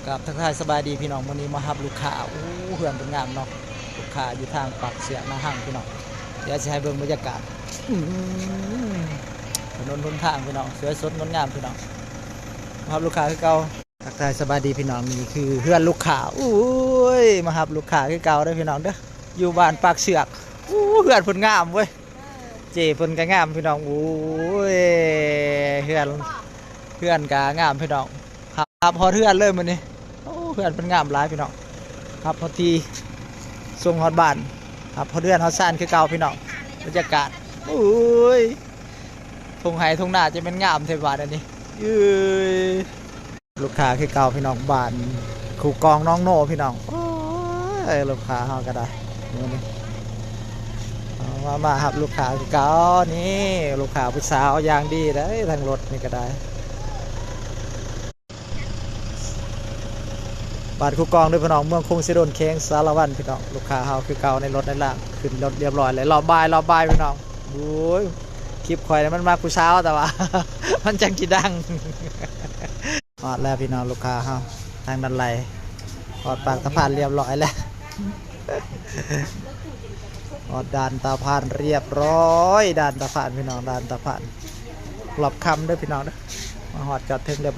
ກາບທັກທາຍສະບາຍດີພີ່ນ້ອງ, ມື້ນີ້ມາຮັບລູກຄ້າ. ໂອ້ ເຮືອນເພິ່ນງາມເນາະ, ລູກຄ້າຢູ່ທາງປາກເຊືອກນາຮັງພີ່ນ້ອງ. ດຽວຊິໃຫ້ເບິ່ງບັນຍາກາດ ອືມ ຖະໜົນຫົນທາງພີ່ນ້ອງ, ສວຍສົດງົດງາມພີ່ນ້ອງ. ມາຮັບລູກຄ້າຄືເກົ່າ. ທັກທາຍສະບາຍດີພີ່ນ້ອງ, ນີ້ຄືເຮືອນລູກຄ້າ. ໂອ້ຍ ມາຮັບລູກຄ້າຄືເກົ່າເດີພີ່ນ້ອງເດີ, ຢູ່ບ້ານປາກເຊືອກ. ໂອ້ ເຮືອນເພິ່ນງາມເວີຍ, ເຈ້ເພິ່ນກໍງາມພີ່ນ້ອງ. ໂອ້ຍ ເຮືອນ ເຮືອນກໍງາມພີ່ນ້ອງ. ຮັບ ຮັບຮອດເຮືອນເລີຍມື້ນີ້. ໂອ້ ເຮືອນເພິ່ນງາມຫຼາຍພີ່ນ້ອງ, ຮັບຮອດທີ່ ສົ່ງຮອດບ້ານ, ຮັບຮອດເຮືອນຮອດຊານຄືເກົ່າພີ່ນ້ອງ. ບັນຍາກາດ ໂອ້ຍ ທົ່ງໄຮ່ທົ່ງນາ ຈະແມ່ນງາມແທ້ບາດອັນນີ້. ເອີຍ ລູກຄ້າຄືເກົ່າພີ່ນ້ອງ, ບ້ານຄູກອງໜອງໂນພີ່ນ້ອງ. ໂອ້ຍ ລູກຄ້າເຮົາກໍໄດ້ມື້ນີ້ ເອົາມາ ມາຮັບລູກຄ້າຄືເກົ່າ. ນີ້ລູກຄ້າຜູ້ສາວຢ່າງດີເດ້, ທາງລົດນີ້ກໍໄດ້. ບ້ານຄູກອງເດີພີ່ນ້ອງ, ເມືອງຄົງເຊໂດນ ແຂວງສາລະວັນພີ່ນ້ອງ. ລູກຄ້າເຮົາຄືເກົ່າໃນລົດໃນລາງ, ຂຶ້ນລົດລຽບຮ້ອຍແລ້ວ. ລອບບ່າຍ ລອບບ່າຍພີ່ນ້ອງ. ໂອ້ຍ ຄລິບຂ້ອຍນີ້ມັນມັກຜູ້ສາວ, ແຕ່ວ່າ ມັນຈັ່ງຊິດັງ. ຮອດແລ້ວພີ່ນ້ອງ, ລູກຄ້າເຮົາທາງດ້ານໄລ່ ຮອດປາກຕາພານລຽບຮ້ອຍແລ້ວ. ຮອດດ່ານຕາພານລຽບຮ້ອຍ, ດ່ານຕາພານພີ່ນ້ອງ, ດ່ານຕາພານ ລອບຄ່ຳເດີພີ່ນ້ອງເດີ. ມາຮອດຈອດເຖິງລຽບ